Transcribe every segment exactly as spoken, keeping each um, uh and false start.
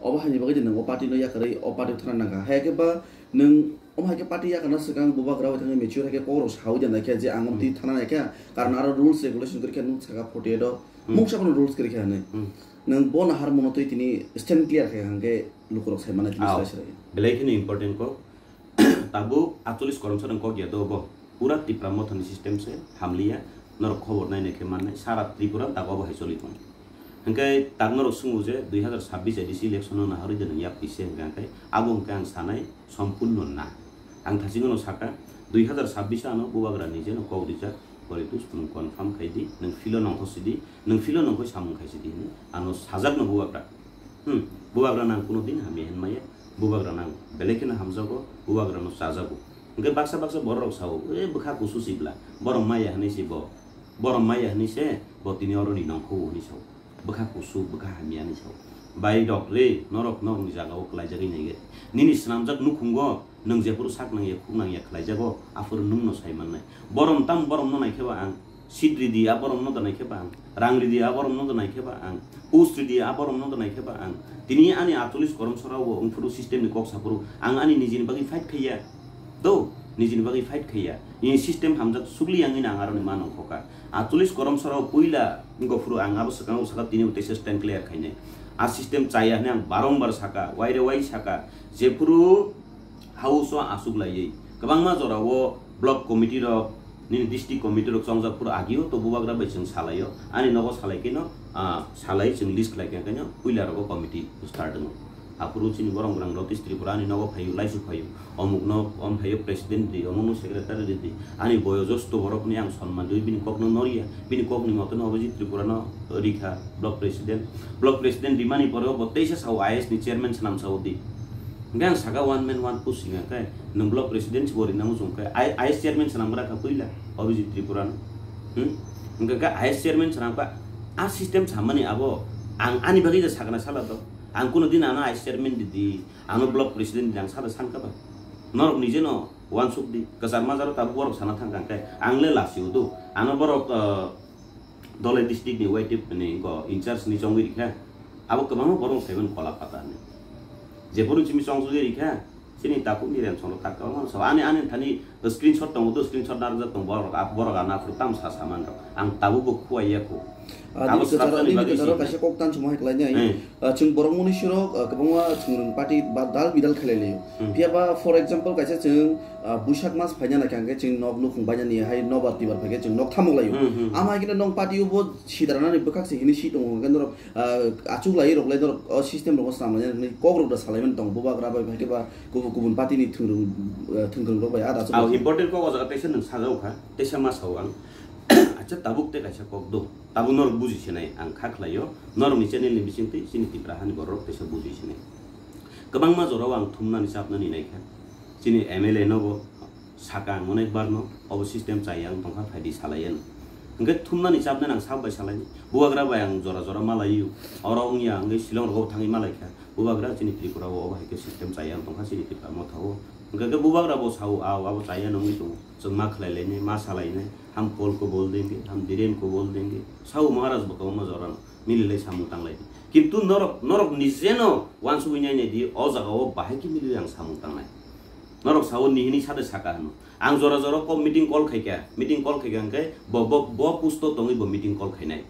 Obo haini bagwi de nwng o party no yakarwi o party thana nangkha. Hai khe ba nwng omo hai khe party yakarna swkang bubagra bai thangwi mature hai khe kok rok sawi da naikhe je ang omo twi thana naikha. Karon aro rules regulation kwrwi khe nwng saka forty eight o mungsa phano rules kwrwi kha hinwi. Nwng bo nahar mono twi tini stand clear khe hwnkhe lukurok sai mannai tini Aw. Swrai swrai. Belai kheno important kok. Tabuk aatcholish koromsarni kok ya do bo. Pura Tipra Mothani system se hamliya. Norok khobor nainai khe mannai. Sara Tripura tabuk abo hai choli tongo. Hwnkhe tak norok swngo je dui hazar sabbish A D C election no naharwi de nang yak pise hwnkhe hwnkhe abo hwnkhe ang sanai sompurno na. Ang thachingno saka dui hazar sabbish ano bubagra ni jeno kok rijak poritus nwng confirm khai di, nwng filo nongkho sidi, nwng filo nongkhoi samung khai sidi hinwi ano sajakno bubagra. Hmm, bubagra nang kuno din hamya hinmaya, bubagra nang belai kheno hamjago, bubagra no chajago. Hwnkhe baksa baksa borok rok sao, "E bwkha kusu sibla, borom maya hinwi si bo, borom maya hinwi se bo tini oro ni nongkho hinwi sao." Bwkha kusu, bwkha hamya hinwi sao. Bai rok re, norok norokni jagao kwlaijagwi naigwi. Nini swnamjak nukhungo nwng jephuru sak nangya, khuk nangya khlaijago, aphuru nwngno sai mannai. Borom tam boromno naikheba ang, seat ridi a boromno da naikheba ang, rang ridi a boromno da naikheba ang, post ridi a boromno da naikheba ang. Tini ani aatcholish koromsarao wngphuru systemni kok saphuru ang ani nijini bagwi fight khaiya. Do, nijini bagwi fight khaiya. Ini system hamjak sugli yang ini ang aroni ma nongkhoka. Aatcholish koromsarao puila wngkha phuru ang abo swkango saka tini teisa stand clear khainai. A system chaya hwnwi ang barombar saka, waire wai saka. Jephuru house o aswk laiwi kwbangma jorao block committee rok, nini district committee rok chongjak phuru agio to bubagra bai chwng salaio. Ani nogo salai kheno, ah, salai chwng list khlai khe khaino puila rogo committee start wngo. Aphuru chini borok rang North East Tripura ani nogo phaio, laisu phaio, omuk nok, om phaio president di, omuk no secretary di, ani boyo josto borok ni ang sonman dui bini kok no noria, bini kok ni moto no Abhijit Tripura no rikha block president, block president rimani pore bo teisa sao I S ni chairman swnam sao di. Hingke ang saka one man one post hinga khe, nwng block president si bo rinang muchung khe, I S chairman swnam gra kha puila Abhijit Tripura no. Hmm? Hingke khe I S chairman swnam kha, a system samani abo ang ani bagwi ja sakna sala to. Ang kuno din ano I S chairman di di, ano block president di ang sada sankha ba. Norok nije no wansuk di, kwchar majaro tabuk borok sana thang kang khe, ang le lasi udu. Ano borok, eh, Dholai district ni Y T F ni go in charge ni chongwi rikha. Abo kwbangma borok saiman kola pata ni. Jephuru chimi chongwi rikha, chini takhuk ni ren cholo tak kwbangma sa. Ani, ani thani screenshot tongo, to screenshot narwkjak tongo, borok, ap-, borok ano aphuru tamo sa saman rok. Ang tabuk bo khuwaiya kho. Ah, abo nini kwcharo, swrapjani nini bagwi kwcharo sini. Kaisa kok tan chuma hai khlai nai. Hmm. Ah, chwng borok muni sirok, ah, kwbangma chwng party ba dal bidal khlai laio. Hmm. Phiya ba, for example, kaisa chwng, ah, Buisak mas phaina nai khe chwng nok nukhung bainani hai nobar tibar phai khe chwng nok thamuk laio. Hmm, hmm, hmm. Ama hai khe nong party o bo sidarana ni bwkhak se hini si tongo hwnkhe norok, ah, achuk lai rok lai norok o system rok swnam lainani kok rok da salai mani tongo bubagra bai phai khe ba kubun kubun party ni thwngrwng, ah, thwngkwrwng rok bai ada achuk. Ang lai. Important kok o jaga teisa nwng sajao kha, teisa ma sao ang. Acha tabuk te kaisa kok do. Tabuk norok buji sinai ang kha khlaio. Norok ni channel ni bising twi chini Tipra hani borok teisa buji sinai. Kwbangma jorao ang thumnani chapnani naikha. Chini M L A nobo saka ang onek barno, obo system chaya ang tongkha phaidi salaiya no. Hwnkhe thumnani chapnani ang sak bai salaini. Bubagra bai ang jora jora malaio. Oro wngya hwnkhe Shillong rogo thangwi malaikha. Bubagra chini Tripura o obo hai khe system chaya ang tongkha chini Tipra motha o. Hwnkhe khe bubagra bo sao, "Ao, abo chaya nungwi tongo. Chwng ma khlai lainai, ma sa lainai. Hum pol ko bol denge, hum dhiren ko bol denge." Sao Maharaj bo kwbangma jorano. Mililai samung tanglai di. Kintu norok, norok nijeno wansugwi nainai di, o jaga o bahai khe mililai ang samung tangnai. Norok sao nihini sade saka hwno. Ang jora jora kok meeting call khaikha, meeting call khaikha hwnkhe bo, bo, bo pusto tongwi bo meeting call khainai.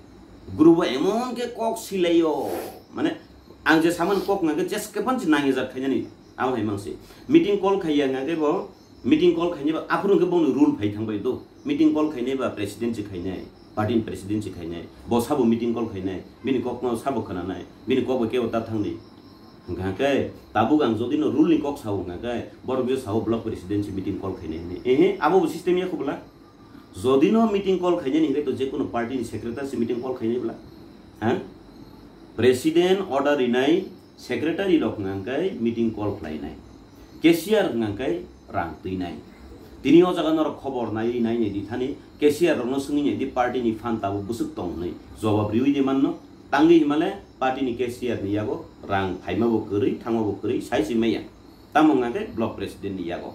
Group o emon khe kok silaio, mane ang je samani kok hwnkhe jeske phan se nangya jak khainani, abo hai mangse. Meeting call khaiya hwnkhe bo, meeting call khainai ba, aphuru hwnkhe bongni rule phai thangbai do. Meeting call khainai ba president se khainai, party ni president se khainai. Bo sabo meeting call khainai, bini kokno sabo khwnanai, bini kok bai kebo ta thangdi. Hwnkha khe tabuk ang jodi no rule ni kok sao hwnkha khe, borok je sao block president se meeting call khainai hinwi. Ehe, abo bo system ya khobla. Jodi no meeting call khainai ni hwnkhe to je kono party ni secretary se meeting call khainai bla. Ha? President order rinai, secretary rok hwnkha khe meeting call khlainai, cashier hwnkha khe rang twinai. Tini o jaga norok khobor naiwi nainai di thani, cashier rokno swngwi nai di, party ni fund tabuk bwswk tong hwnwi jobab riwi di manno. Tangwi himale party ni cashier ni yago rang phaima bo kwrwi, thangma bo kwrwi, sai se maya. Tamo hwnkha khe block president ni yago.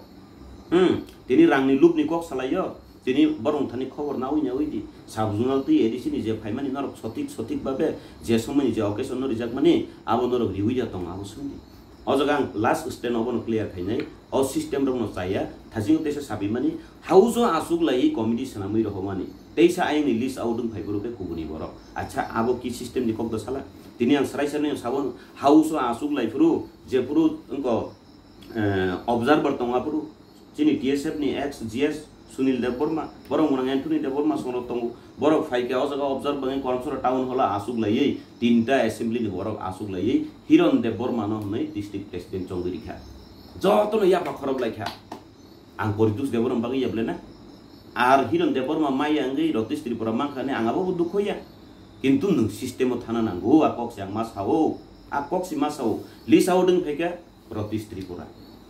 Hmm, tini rang ni lub ni kok salaio. Tini borok thani khobor nawi nawi di. Sub zonal twi A D C ni je phaimani norok sotik sotik babe je somoi ni je occasion no rijakmani abo norok riwi ya tong abo swngdi. O jaga ang last stand obono clear khainai. O system rokno chaya, thajingo teisa sabimani, house o aswk laiwi committee swnamwi rohormani. Teisa ayangni list out wng phai borok khe kubuni borok. Acha, abo ki system ni kok da sala? Tini ang srai srai no sabo, house o aswk lai phuru, je phuru wngko, eh, observer tong aphuru, chini T S F ni ex G S Sunil Debbarma, borok mwnang Anthony Debbarma songrok tongo. Borok phaikha o jaga observe bagwi Koramsora town hall o aswk laiwi tinta assembly ni borok aswk laiwi Hiron Debbarma no hwnwi district president chongwi rikha. Jotono yapha khorok laikha. Ang Poritos Debbarma bagwi yablena. Ar Hiron Debbarma maya wngwi Ratish Tripura mankha hwnwi ang abo bo dukho ya. Kintu nwng system o thana nango, a kok se ang ma sao. A kok se ma sao. List out wng phaikha Ratish Tripura.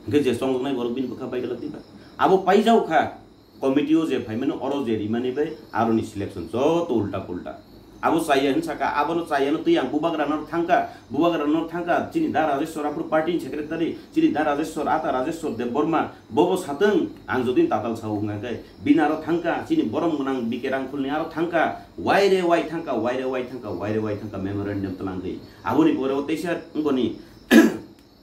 Hwnkhe je chongjaknai borok bini bwkha bai glak diba? Abo paijao kha. Committee o je phaimani, oro je rimani bai aroni selection joto ulta pulta. Abo chaya hin saka, abono chaya no twi ang bubagra no thangka, bubagra no thangka, chini da Rajeshwar aphuru party ni secretary, chini da Rajeshwar, ata Rajeshwar Debbarma, bobo satwng, ang jodi tatal sao wngkha khe, bini aro thangka, chini borom gwnang B K Rangkhol ni aro thangka, waire wai thangka, waire wai thangka, waire wai thangka memorandum twlangwi. Aboni pore o teisa wngkoni,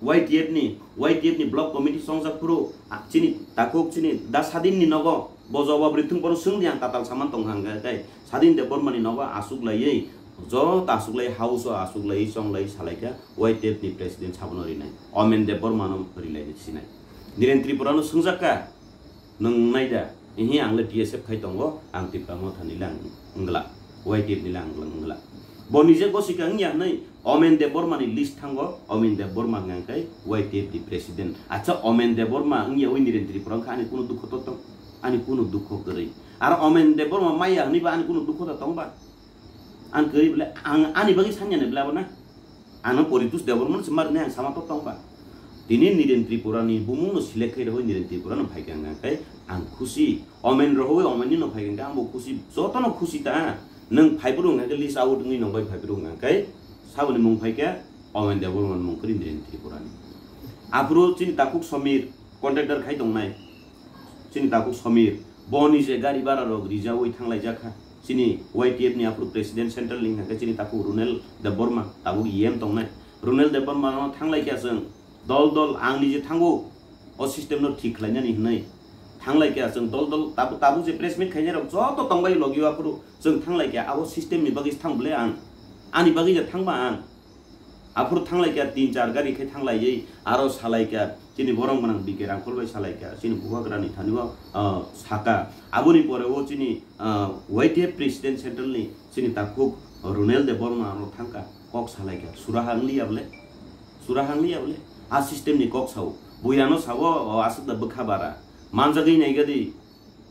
Y T F ni, Y T F ni block committee chongjak phuru, a, chini takhuk chini da Sadin ni nogo, bo jawab rithung bono swngdi ang tatal saman tong hang khe, tei Sadin Debbarma ni nogo aswk laiwi, joto aswk lai house o aswk lai chonglai salaikha Y T F ni president sabono rinai, Omen Debbarma no rilai sinai. Niren Tripura no swngjak kha, Nwng nai da, ihi ang le T S F khai tongo, ang Tipra Motha ni le ang wngla, Y T F ni le ang wngla. Bo nije gosika wngya hwnwi Omen Debbarma ni list thango, Omen Debbarma wngya hwnkhe Y T F ni president. Acha Omen Debbarma wngya wi Niren Tripura wngkha ani kunu dukho to tong, ani kunu dukho kwrwi. Aro Omen Debbarma maya hwnwi ba ani kunu dukho to tong ba? Ang kwrwi bole, ang ani bagwi sanya ni bole abo na? Ano Poritos Debbarma se mar ne ang sama to tong ba. Tini Niren Tripura ni bumung no select khai rohoi Niren Tripura no phai kha hwnka khe ang khusi. Omen rohoi Omen ni no phai kha ang bo khusi. Joto no khusi ta. Nwng phai bwrwng hwnkhe list out wngwi nong bai phai bwrwng hwnkha khe saboni mung phai kha Omen Debbarma ni mung kwrwi Niren Tripura ni. Aphuru chini takhuk Somir contractor khai tongnai. Chini takhuk Somir. Boni je gari bara rok rijaui thanglai jakha. Chini Y T F ni aphuru president central ni hwnkha khe chini takhuk Runel Debbarma, tabuk E M tongnai. Runel Debbarma no thanglai kha chwng dol dol ang nije thango o system no thik khlainani hwnwi thanglai kha chwng dol dol tabuk, tabuk je press meet khainai rok joto tongbai logio aphuru chwng thanglai kha abo system ni bagwi thang bole ang ani bagwi je thangba ang. Aphuru thanglai kha tin char gari khe thanglaiwi aro salai kha chini borom gwnang B K Rangkhol bai salai kha chini bubagra ni thani o, ah, saka. Aboni pore o chini, ah, Y T F president central ni chini takhuk Runel Debbarma aro thangkha kok salai kha sura hangli able, sura hangli able a system ni kok sao buirano sao o aswk da bwkha bara manjagwi naigadi.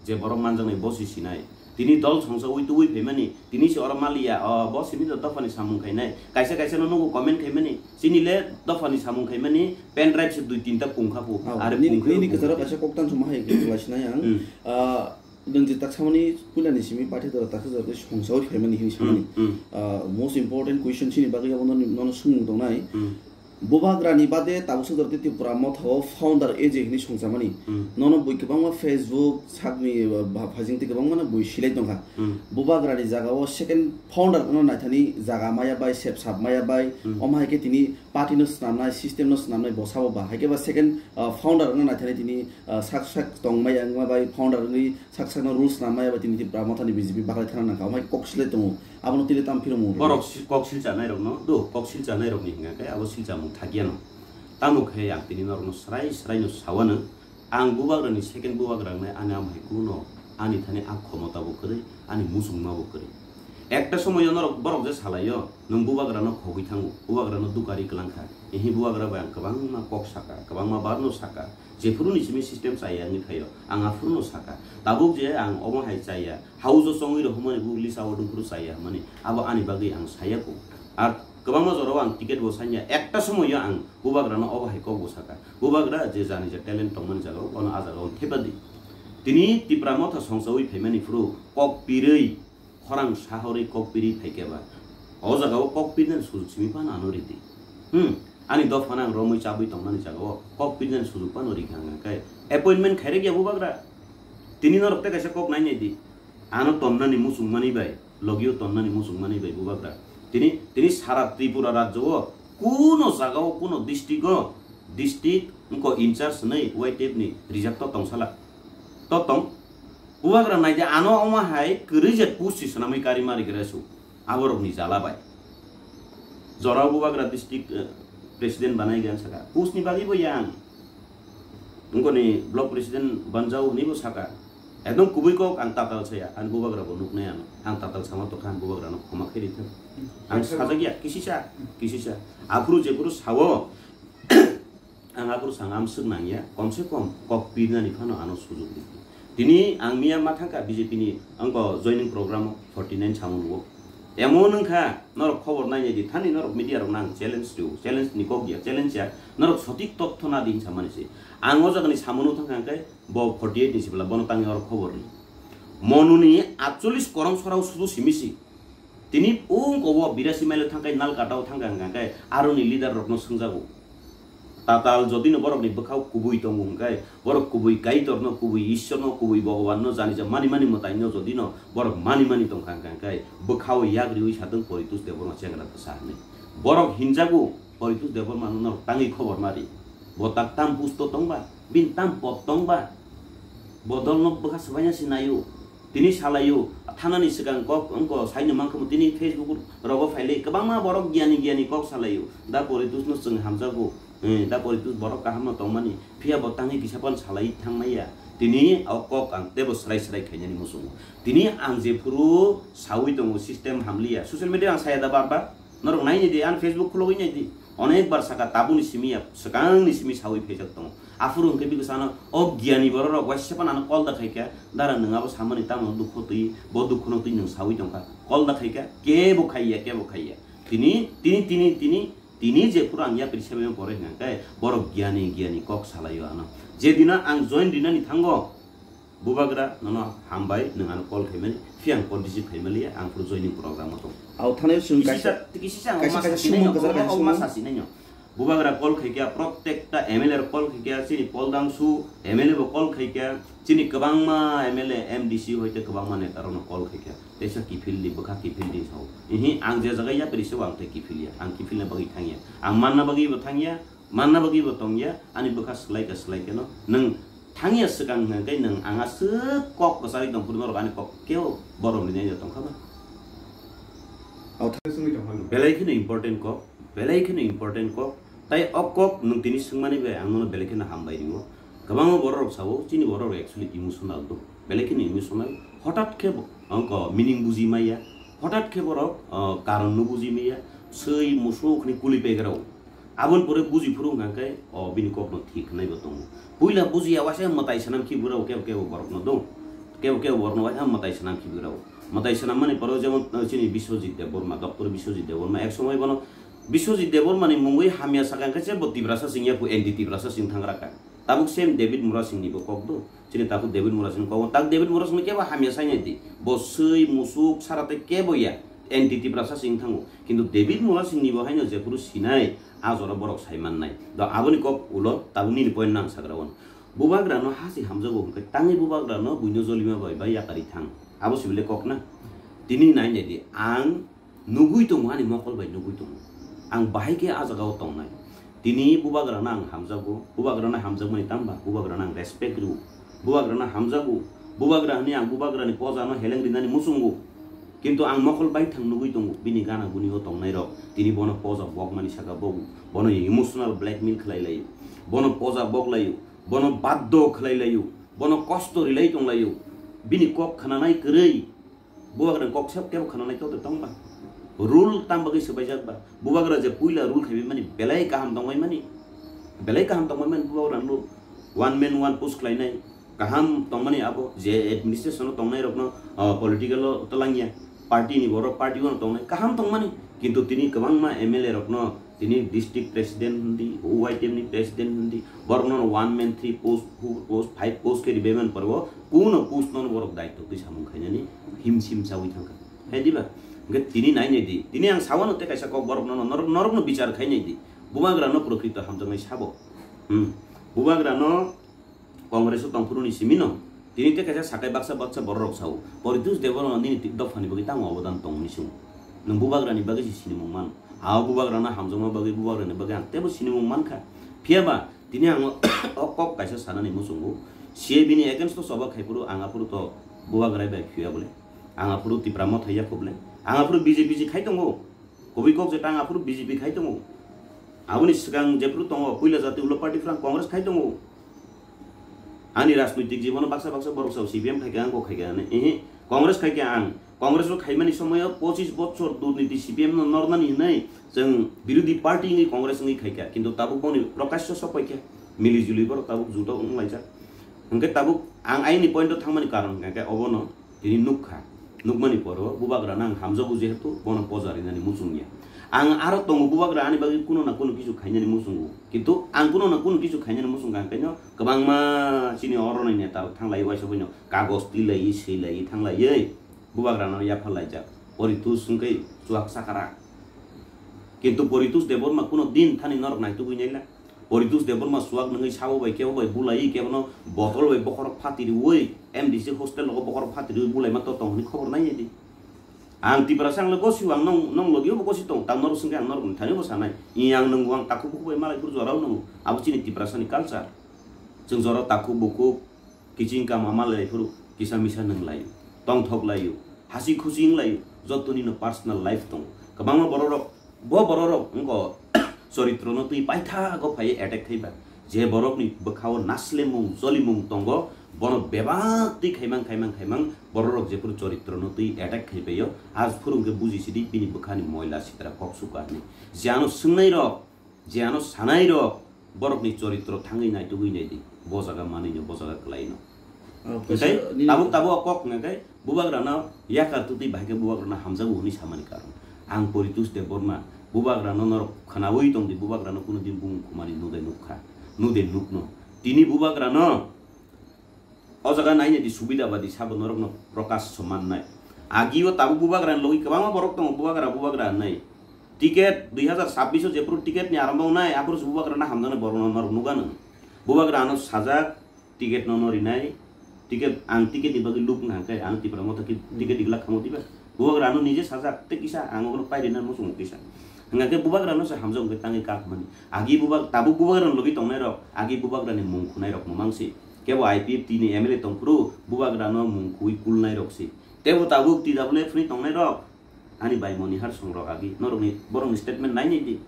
Je borok manjaknai bo se sinai. Tini dol songsa ui tubui phaimani, tini se oro maliya, o bo simi do dophani samung khainai. Kaisa kaisa no nugo comment khaimani, chini le dophani samung khaimani, pen drive se dui tinta pungkha pu. Oh, are nini, pungkha nini pungkha. Kwcharo kaisa koktan suma hai khe kwlai sinai ang. Hmm. Ah, nwng je tak samani puila ni simi pathi dora tak jora songsa ui phaimani hini samani. Hmm, hmm. Ah, most important question chini bagwi abo nono, nono sumung tongnai. Hmm. Bubagrani bade tabuk swk jora tei Tipra Motha o founder A J hwnwi songchamani. Hmm. Nono bui kwbangma Facebook sakni, uh, ba-, phaijing tei kwbangmano bui silai tongkha. Hmm. Bubagrani jaga o second founder wngna naithani jaga maya bai, sep sap maya bai, hmm, omo hai khe tini party no swnamnai, system no swnamnai bo sabo ba. Hai khe ba second, uh, founder wngna naithani tini, uh, sak sak tong maya wngma bai founder wngwi sak sakno rules swnam maya bai tini Tipra Mothani B J P baklai thana nangkha. Omo hai khe kok silai tongo. Abono tini tamo phiromung rw? Borok si-, kok silchanai rokno, do, kok silchanai rokni hwnka khe abo silchamung thakya no. Tamo khe ang tini norokno srai srai no sawano, ang bubagrani second bubagra wngnai ani amo hai kuno ani thani a khomota bo kwrwi, ani muchungma bo kwrwi. Ekta somoio norok borok je salaio, nwng bubagrano khogwi thango, bubagrano dukari kwlangkha, ehi bubagra bai ang kwbangma kok saka, kwbangma barno saka, jephuru ni simi system chaya wngwi phaio, ang aphuru no saka. Tabuk je ang omo hai chaya, Haujo chongwi rw hwnmani bo list out wngphuru chaya hwnmani abo ani bagwi ang saya kho. Ar kwbangma jorao ang ticket bo sanya, ekta somoio ang bubagrano obo hai kok bo saka, bubagra je jani je talent tongmani jagao bono a jagao thepadi. Tini Tipra Motha songchawi phaimani phuru kok pirwi, khorang sahorwi kok pirwi phaikhe ba o jagao kok pirnani sujuk simi phano ano ridi. Hmm, ani dophano ang romwi chabwi tongnani jagao kok pirnani sujuk phano rikha hwnka khe appointment khairek ya bubagra. Tini norok tei kaisa kok nai nai di. Ano tonnani muchungmani bai, logio tonnani muchungmani bai bubagra. Tini, tini sara Tripura rajyo o kuno jaga o, kuno district o, district wngkha in charge hwnwi Y T F ni rijak to tong sala. To tong. Bubagra nai di ano omo hai kwrwi je post si swnamwi kari mari gra su. Aborokni jala bai. Jorao bubagra district, eh, president banai gan saka. Post ni bagwi bo yang. Wngkoni block president banjao hwnwi bo saka. Ekdom kubui kok ang tatal saya. Ang bubagra bo nuknai ano. Ang tatal sama tokha ang bubagra no khoma khe rithang. Ang sajak ya kisisa, kisisa. Aphuru jephuru sao. Ang aphuru sanga amswk nangya, komse kom kok pirnani phano ano sujuk di. Tini ang miya ma thangkha B J P ni angko joining program o forty nine samung o. Emon wngkha norok khobor nainai di thani norok media rok nang challenge rio, challenge ni kok ya, challenge ya, norok sotik totho na di hinsa mani se. Ang o jaga ni samung thangkha hwnkhe bo forty eight ni sibla bono tangwi oro khobor ni. Monuni atchollis korong sorao sudu simi si. Tini ungko o birasi mailo thangkai Nalkata o thangka hwnkha khe aroni leader rokno swngjago. Tatal jodino borokni bwkhao kubui tongo hwnkhe borok kubui Kaitorno, kubui Ishwarno, kubui Bhagwanno, jani ja mani mani mwtaino jodino borok mani mani tongkha hwnkha khe bwkhao yak riwi satong Poritus Debbarma chengra bwsa hwnwi. Borok hinjago Poritus Debbarmano norok tangwi khobor mari. Bo tak tam pusto tongba, bin tam pop tongba. Bo dolno bwkha swbaina se naio. Tini salaio, thanani swkang kok wngko saino mankha tini Facebook rogo phailai kwbangma borok giyani giyani kok salaio. Da Poritusno chwng hamjago, eh, da Poritus borok kahamno tongmani, phiya bo tangwi kisa phano salai thangmaya. Tini o kok ang teibo swrai swrai khainani muchungo. Tini ang jephuru sawi tongo system hamliya. Social media ang saya da bar bar. Norok naini di, ani Facebook khulogwi nai di. Onek bar saka tabuni simi ya, swkangni simi sawi phaijak tongo. Aphuru hwnkhe bikosano o giyani bororok waisa phano ano call da khaikha, "Dara, nwng abo samani tamo dukho twi, bo dukhono twi nwng sawi tongkha." Call da khaikha, kebo khaiya, kebo khaiya. Tini, tini, tini, tini, tini jephuru ang yapri sebengma pore hwnkhe borok giyani, giyani kok salaio ano. Jedino ang join rinani thango, Bubagra, nono hambai, nwng ano call khaimani, phiya ang call receive khaimaliya, ang phuru joining program o tong. Au thani chwng kaisa, kaisa, kaisa kaisa sasi sumung naino, kwchar kaisa omo, omo sumung. Sasi naino. Bubagra call khaikya, protekta M L A rok call khaikya, chini Pol Dangsu M L A bo call khaikya, chini kwbangma M L A, M D C hoite kwbangma neta rokno call khaikya. Teisa kiphil di, bwkha kiphil di sao. Ihi, ang je jaga yapri se ang tei kiphil ya, ang kiphilna bagwi thangya. Ang manna bagwi bo thangya, manna bagwi bo tongya, ani bwkha swlai kha swlai kheno, nwng thangya swkang hwnkhe nwng ang aswk kok kwcharwi tong phuru norok ani kok kebo borom rinai tongkha ba? Au thani swngwi tongkha no. Belai kheno important kok, belai kheno important kok, tai o kok nwng tini swngmani bai ang nono belai kheno hambai ringo. Kwbangma borok rok sao, chini borok rok actually emotional do, belai kheno emotional, hotat khe bo, ongko meaning buji maya, hotat khe borok, ah, karon no buji maya, swi musuk hwnwi kuli pegrao. Aboni pore buji phuru hwnkha khe, o bini kokno thik hwnwi bo tongo. Puila bujiya waisa mwtai swnam khibi rw kebo kebo borokno do. Kebo kebo borokno waisa mwtai swnam khibi rw. Mwtai swnam mani pore jemon, eh, chini Biswajit Debbarma, Doctor Biswajit Debbarma, ek somoi bono Biswajit Debbarmani mungwi hamya sakha hwnkhe se bo Tiprasa singya phu, anti Tiprasa sing thangra kha. Tabuk same David Murasingni bo kok do. Chini tabuk David Murasingni kok, tak David Murasingni kebo hamya sainai di. Bo swi musuk sara tei kebo ya. Anti Tiprasa sing thango. Kintu David Murasingni bo haino jephuru sinai, a jora borok sai mannai. Do aboni kok ulo tabuk nini point nang sagra on. Bubagra no hasi hamjago hwnkhe tangwi bubagra no buino jolima bai bai yakari thang. Abo sibile kok na. Tini nai nai di, ang nugui tongo, ani mokol bai nugui tongo. Ang bahai khe a jagao tongnai. Tini bubagrano ang hamjago, bubagrano hamjakmani tamba, bubagrano ang respect rwo, bubagrano hamjago, bubagra hwnwi ang bubagrani pojano heleng rinani muchungo. Kintu ang mokol baithang nugui tongo, bini gana guni o tongnairok tini bono poja bokmani saka bogo, bono emotional blackmail khlai laio, bono poja bok laio, bono baddo khlai laio, bono kosto rilai tong laio, bini kok khnanai kwrwi. Bubagrani kok sep kebo khana naithok de tongba. Rule tam bagwi swbaijak ba. Bubagra je puila rule khaiwi mani belai kaham tongbai mani. Belai kaham tongbai mani bubagrani rule. One man one post khlainai. Kaham tongmani abo je administration o tongnai rokno, ah, political o twlangya. Party ni borok party o tongnai. Kaham tongmani. Kintu tini kwbangma M L A rokno Tini district president hwndi, Y T F ni president hwndi, borok no one man three post, four post, five post khe ribai man poro, kuno post no borok daitwk twi samung khainani himsim chawi thangkha. Hai diba? Hwnkhe tini nai nai di, tini ang sawano tei kaisa kok borok no, norok, norok no bichar khai nai di. Bubagra no prokrito hamjaknai sabo. Hmm. Bubagra no Congress o tongphuru ni simi no, Tini tei kaisa sakai baksa baksa borok rok sao, Poritus Debbarma nini ti-, dophani bagwi tamo obodan tong hwnwi swngo. Nwng bubagrani bagwi se sinimung man. Abo bubagrano hamjakma bagwi, bubagrani bagwi ang teibo sinimung mankha. Phiya ba tini ang o kok kaisa sanani muchungo. C A B ni against o choba khai phuru ang aphuru to bubagra bai phiya bole. Ang aphuru Tipra Motha ya kho bole. Ang aphuru B J P se khai tongo. Kubui kok je tang aphuru B J P khai tongo. Aboni swkang jephuru tongo, puila jati ulo party phrang Congress khai tongo. Ani rajnoitik jibono baksa baksa borok sao C P M khai kha, ang kok khai kha, ani, ehe, Congress khai kha ang. Congress o khaimani somoyo pochis bochor durniti C P M no nornani hinwi chwng birodhi party wngwi Congress wngwi khai kha. Kintu tabuk boni prokasyo sok pai kha. Mili juli borok tabuk juto wng laijak. Hwnkhe tabuk ang aini point o thangmani karon hwnkhe obono. Tini nukha, nukmani poro bubagrano ang hamjago, jehetu bono poja rinani muchungya. Ang aro tongo, bubagra ani bagwi kuno na kuno kisu khainani muchungo, kintu ang kuno na kuno kisu khainani muchungkha, hwnkhe no kwbangma chini oroni neta rok thanglai, uaisa boino kagoj twilai, swilai, thanglaiwi bubagrano yapharlaijak. Poritus hwnkhe chuak sakara, kintu Poritus Debbarma kuno din thani norok naitugwi naila. Poritus Debbarma suak nungwi sabo bai kebo bai bulai, kebono botol bai bokhorok phatiriwi, M D C hostel rogo bokhorok phatiriwi bulaima to tong hwnwi khobor nai di. Ang Tiprasa ang le gosi ang nong, nong logi bo gosi tong, tang norok singke ang norok ni thani bo sanai. I ang nung ang takhuk bukhuk bai malai phuru jorao nung, abo chini Tiprasa ni culture. Chwng jorao takhuk bukhuk, kiching kama malai phuru kisa misa nung lai, tongthok lai, hasi khusi wng lai, jotoni no personal life tong. Kwbangma borok rok Bo bororok wngkha choritrono twi paithago phaiwi attack khaiba. Je borokni bwkhao naslemung, jolimung tongo, bono bebak twi khaimang, khaimang, khaimang bororok jephuru choritrono twi attack khaibaio, aphuru hwnkhe buji sidi bini bwkhani moila sitra kok suka hinwi. Je ano swngnairok, je ano sanairok, borokni choritro thangwi naitugwi naidi, bo jaga manwino, bo jaga kwlaino. Oh, hwnkhe kaisa nini tabuk tabuk o kok hwnkhe bubagrano yakar twtwi bahai khe bubagrano hamjago hwnwi samani karon. Ang Poritus Debbarma bubagrano norok khwnaui tongdi, bubagrano kuno din bumung khumani nude nukha, nude nukno. Tini bubagrano o jaga nainai di subida badi sabo norokno Prakash Somannai. Agio tabuk bubagrani logi kwbangma borok tongo, bubagra, bubagra hinwi. Ticket dui hazar sabbish o jephuru ticket ni arambo wngnai, aphuru se bubagrano hamjaknai borokno norok nukha nw. Bubagrano sajak, ticket no no rinai, ticket, ang ticket ni bagwi luk nang khe, ang Tipra Motha ki ticket igla khamo diba? Bubagra ano nije sajak, tei kisa ang obono pai rina muchungo kisa. Hwnkha khe bubagra no se hamjak hwnkhe tangwi kak mani. Agi bubag-, tabuk bubagra ni logi tongnai rok, agi bubagra ni mung khunai rok no mang si. Kebo I P F T ni M L A tong phuru bubagra no mung khui kulnai rok si. Tebo tabuk T W F ni tongnai rok, ani bai Monihar Songrok agi, norokni, borokni statement nainai di.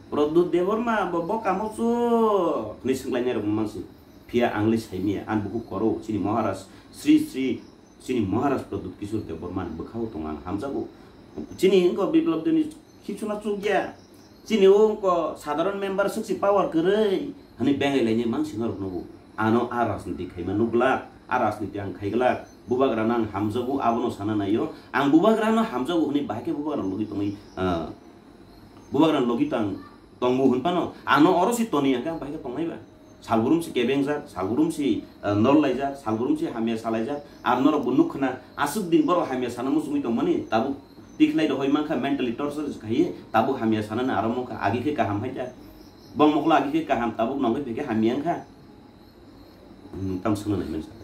Pradyut Debbarma bo, bo kamo chuk hwnwi swnglainai rok mang si. Phiya ang le saimiya, ani bukhuk koro, chini Maharaj, Sri Sri, chini Maharaj Pradyut Kishore Debbarma ni bwkhao tong ang hamjago. Chini wngkha Biplab Deni khibsuna chukya. Chini o wngkha sadharon member swk si power kwrwi hwnwi bengai lainai mang si norok nugo. Ano a rajniti khaima nuglak, a rajniti ang khaiglak. Bubagrano ang hamjago, abono sana naio. Ang bubagrano hamjago hwnwi bahai khe bubagrano logi tongwi, ah, bubagrano logi tang, tongmo hwn phano, ano oro se toni hwnkhe ang bahai khe tongnai ba. Salbrum se kebengjak, salbrum se, ah, nol laijak, salbrum se hamya salaijak. Ar norok bo nuk khna, aswk din borok hamya sana muchungwi tongmani, tabuk tikhlai rohoi mankha, mentally torture khaiwi, tabuk hamya sanani aro mankha, agi khe kaham hai ta. Bong mokolo agi khe kaham, tabuk nongkhai phai khe hamya wngkha. Hmm, tam swngna nai mani sakha.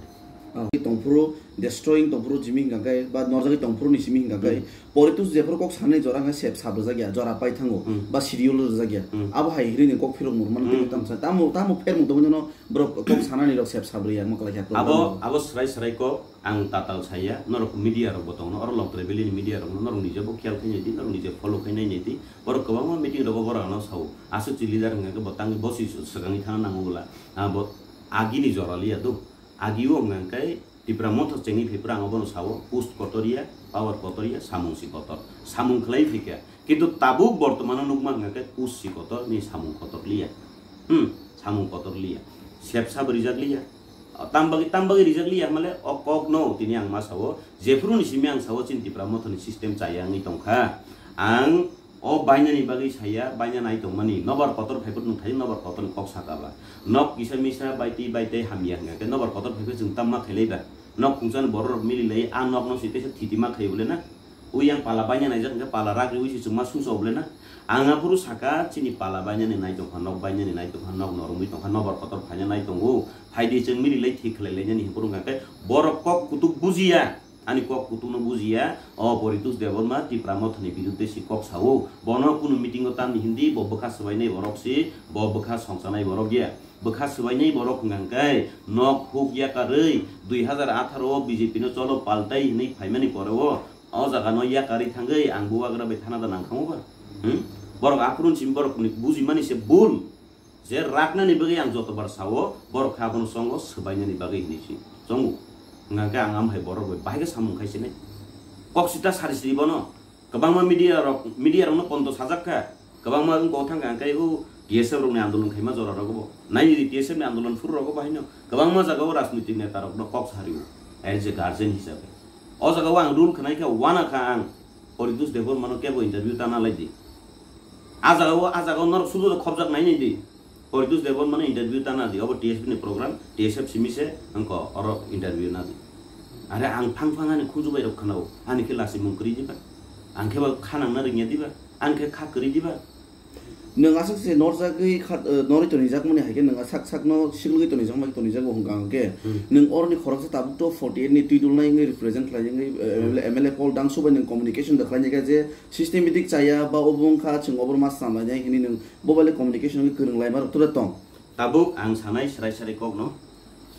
Oh. Tongphuru, destroying tongphuru simi hingka khe, ba norjagwi tongphuru ni simi hingka khe, hmm, Poritus jephuru kok sanani jora hwnkhe sep sap rwjak ya, jora pai thango, hmm, ba serial rwjak ya. Hmm. Abo hai hwnwi ni kok phirok murmani, hmm, tamo, tamo phermung tongwi no borok kok sanani rok sep sap rwya, ma kwlai kha. Abo, abo swrai swrai kok ang tatal saya, norok media rok bo tongo, oro Longtrai Valley ni media rok no norok nije bo khiyal khai nai di, norok nije follow khai nai nai di, borok kwbangma meeting rogo borok ano sao, aswk chi leader hwnkhe bo tangwi bosi swkangwi thana nango bwla, abo agini jora liya do. Agi o hwnka hwnkhe Tipra Motha chengwi phaiphuru ang obono sao, post kotor ya, power kotor ya, samung si kotor. Samung khlai phaikha. Kintu tabuk bortomano nukma hwnka khe post si kotor ni samung kotor liya. Hmm, samung kotor liya. Sepsa bo rijak liya. Tam bagwi, tam bagwi rijak liya hwnmale o kok no tini ang ma sao. Jephuru ni simi ang sao chini Tipra Motha ni system chaya wngwi tongkha. Ang O bainani bagwi saya, baina nai tongmani, nobar kotor phaiphuru nwng thani nobar kotorni kok saka ba. Nok kisa misa baitwi baitai hamya hwnkha khe nobar kotor phaiphuru chwng tamma khailai ba. Nok khungchani bororok mililai, a nokno se teisa thiti ma khaio bole na? Ui yang pala baina naijak hwnkhe pala rak riui se chwngma sungsa o bole na? Ang aphuru saka, chini pala bainani nai tongkha, nok bainani nai tongkha, nok norumwi tongkha, nokbar kotor phaina nai tongo. Phaidi chwng mililai thik khlai lainani hinphuru hwnkha khe borok kok kutuk bujiya. Ani kok kutukno bujiya. O Poritos Debbarma Tipra Mothani biruddhe si kok sao. Bono kunu meeting-o tamni hindi, bo bwkha swbainai borok si, bo bwkha songchanai borok ya. Bwkha swbainai borok hwnkha khe nok huk yakarwi dui hazar atharo o B J P no cholo paltai hinwi phaimani pore o, o jaga no yakarwi thangwi ang bubagra bai thana da nangkhamu ba? Hmm? Borok aphuru simi borok ni bujimani se bul. Je raknani bagwi ang jotobar sao, borok khe abono chongo swbainani bagwi hinwi si chongo. Hwnkha khe ang amhai borok bai bahai khe samung khai sinai. Kok sita sari siri bono. Kwbangma media rok, media rokno pondo sajak kha. Kwbangma wngkha o thangkha hwnkhe o T S F rokni andolon khaima jora rogo bo. Naidi T S F ni andolon phuru rogo bo haino. Kwbangma jaga o rajnitik neta rokno kok sari o. As a guardian hisabe. O jaga o ang rule khwnai kha, wana kha ang. Poritos Debbarmano kebo interview ta na lai di. A jaga o, a jaga o norok sudu khobjak nai nai di. Poritos Debbarmano interview ta na di. Obo T S F ni program, T S F simi se wngkha oro interview na di. Are ang phang phang ani khunju bai rok khna o. Ani khe lasi mung kwrwi di ba. Ang khe ba kha nang na ring ya di ba. Ang khe kha kwrwi di ba. Nwng aswk se norjagwi kha, eh, norwi tonijakmani hai khe nwng asak sakno siklogwi tonijakma khe tonijago hwnkha hwnkhe. Hmm. Nwng oroni khoroksa tabuk to forty eight ni twi dulnai wngwi represent khlai wngwi, eh, Hmm. M L A, M L A Paul Dangsu bai nwng communication da khlainai kha je systematic chaya ba obo wngkha chwng oborma sanlainai hinwi nwng bo bai le communication wngwi kwrwng laima rok tura tong. Tabuk ang sanai srai srai kokno,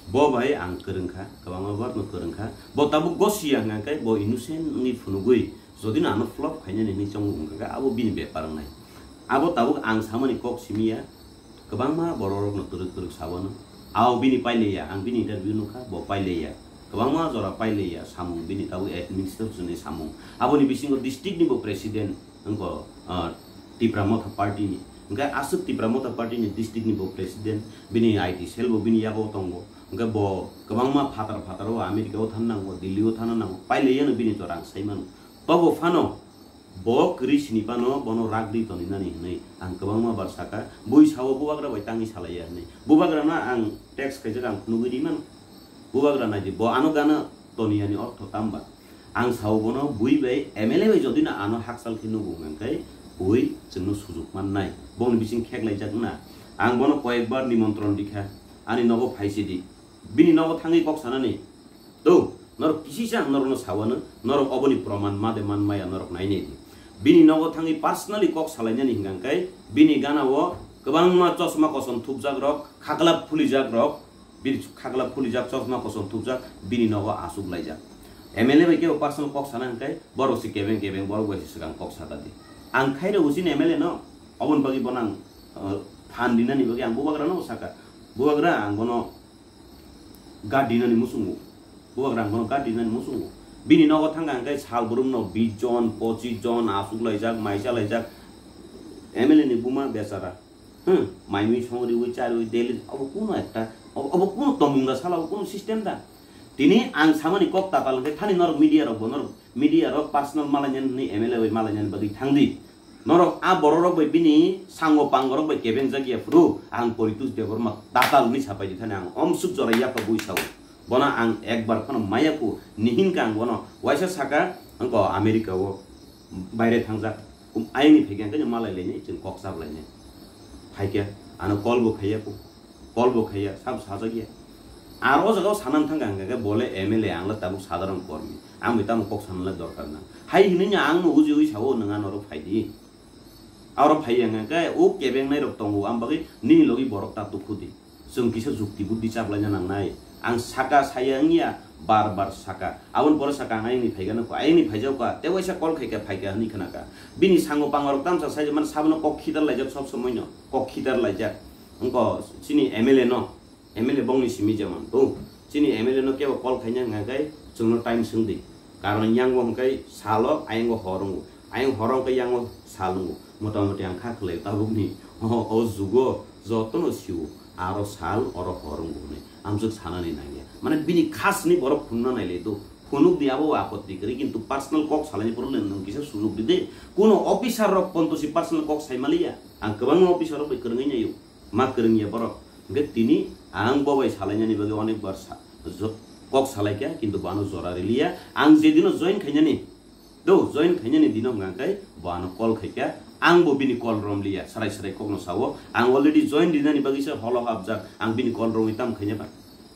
bo bai ang kwrwng kha, kwbangma borokno kwrwng kha. Bo tabuk gosiya hwnkha khe bo innocent wngwi phunugwi, jodi no ano flop khainani hinwi chongo hwnkha khe abo bini bepar wngnai. Abo tabuk ang samani kok simi ya, kwbangma bororokno kwrwk kwrwk sabano. Ao bini pailaiya, ang bini interview nukha, bo pailaiya. Kwbangma jora pailaiya samung bini tabuk administration ni samung. Aboni bisingo district ni bo president wngkha, ah, Tipra Motha party ni. Hwnkhe aswk Tipra Motha party ni district ni bo president, bini I T cell bo bini yago tongo. Hwnkhe bo kwbangma phatar phatar o America o thang nango, Delhi o thang nango, pailaiya no bini jora ang sai mano. Tobo phano bo kwrwi sini phano bono ragri toninani hinwi ang kwbangma bar saka, bui sao bubagra bai tangwi salaiya hinwi. Bubagra no ang text khaijak ang phunugwi ri mano. Bubagra naidi bo ano gana toniyani ortho tamba. Ang sao bono bui bai M L A bai jodi no ano hakchal khe nugo hwnkha khe bui chwngno sujuk mannai. Bongni bising kheklaijak wngna. Ang bono koyekbar nimontron rikha. Ani nogo phaisidi. Bini nogo thangwi kok sanani. To, norok kisisa ang norokno sawano, norok oboni proman ma de man maya norok nainai di. Bini nogo thangwi personally kok salainani hwnkha khe bini gana o kwbangma chosma kosom thupjak rok, khaklap phulijak rok, bini khaklap phulijak chosma kosom thupjak bini nogo asuk laijak. M L A bai kebo personal kok sana hwnkhe borok se kebeng kebeng borok bai se swkang kok sata di. Ang khairok usini M L A no, oboni bagwi bono ang, uh, phan rinani bagwi ang bubagra no saka. Bubagra ang bono Gadi nani musungo. Bubagra ang bono gadi nani musungo. Bini nogo thangkha hwnkhe sal brumno bis jon, pochis jon asuk laijak, maisa laijak. M L A ni buma bechara. Hmm, maimui songriui, chariui, daily, obo kuno ekta, obo, obo kuno tongmung da sala, obo kuno system da. Tini ang samani kok tatal hwnkhe thani norok media rok bo, norok media rok personal malainani hwnwi M L A bai malainani bagwi thangdi. Norok a bororok bai bini sango pangorok bai kebengjak ya phuru ang Poritos Debbarma tatal hwnwi sapai di thani ang omsuk jora yapha bui sao. Bono ang ekbar phano maya ku nihin ka ang bono waisa saka wngkha America o baire thangjak. Kum ayangni phaikhe ang khe malai lainai chwng kok chap lainai. Phaikhe ano call bo khaiya ku. Call bo khaiya, sabo sajak ya. Aro o jaga o sanang thangkha hwnkha khe bo le M L A, ang le tabuk sadharon kormi. Ang bai tamo kok sanani le dorkar na. Hai hinwi no ang no uji ui sao, nwng ano oro phai di. Aro phai ya hwnkha khe o kebengnai rok tongo, ang bagwi nini logi borok ta tukhu di. Chwng kisa jukti buddi chaplaina nangnai. Ang saka saya wngya, bar bar saka. Aboni pore saka ang ayangni phaikha nukha, ayangni phaijak kha, tei waisa call khaikha phaikha hwnwi khna kha. Bini sango pangarok tamsa sai mano sabono kok khidar laijak sob somoi no, kok khidar laijak. Wngkha chini M L A no, M L A bongni simi jemon. O, chini M L A no kebo call khaina hwnkha khe chwngno time swngdi. Karon yango hwnkhe salo, ayango hor wngo. Ayang hor wngkhe yango sal wngo. Motamoti ang kha khlai tabukni. O, o jugo jotono sio. Aro sal, oro hor wngo hwnwi. Amswk sanani nangya. Mane bini khasni borok phunukna nailai do. Phunukdi abo apotti kwrwi, kintu personal kok salaini problem nwng kisa sujok di de. Kuno officer rok ponto si personal kok sai maliya. Ang kwbangma officer rok bai kwrwngwi naio. Ma kwrwngya borok. Hwnkhe tini ang bo bai salainani bagwi onek bar sa-, jo-, kok salaikha, kintu bo ano jora riliya. Ang je dino join khainani, do join khainani dino hwnkha khe bo ano call khaikha, Ang bo bini call romliya, sarai sarai kokno sao. Ang already join rinani bagwi se holo hapjak. Ang bini call romwi tam khaina ba?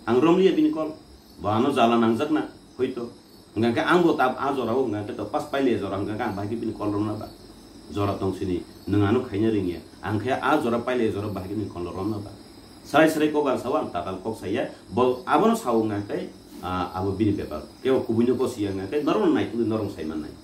Ang romliya bini call. Bo ano jala nangjakna, hoito. Hwnkha khe ang bo tab a jora o hwnkha khe to pas paile jora hwnkha khe ang bahai khe bini call romna ba? Jora tong sini, nwng ano khaina ringya. Ang khe a jora paile jora bahai khe bini call romna ba? Sarai sarai kok ang sao, ang tatal kok saya. Bo abono sao hwnkha khe, ah, abo bini bepar. Kebo kubuino bo siya hwnkha khe norokno naitukgwi norok sai mannai.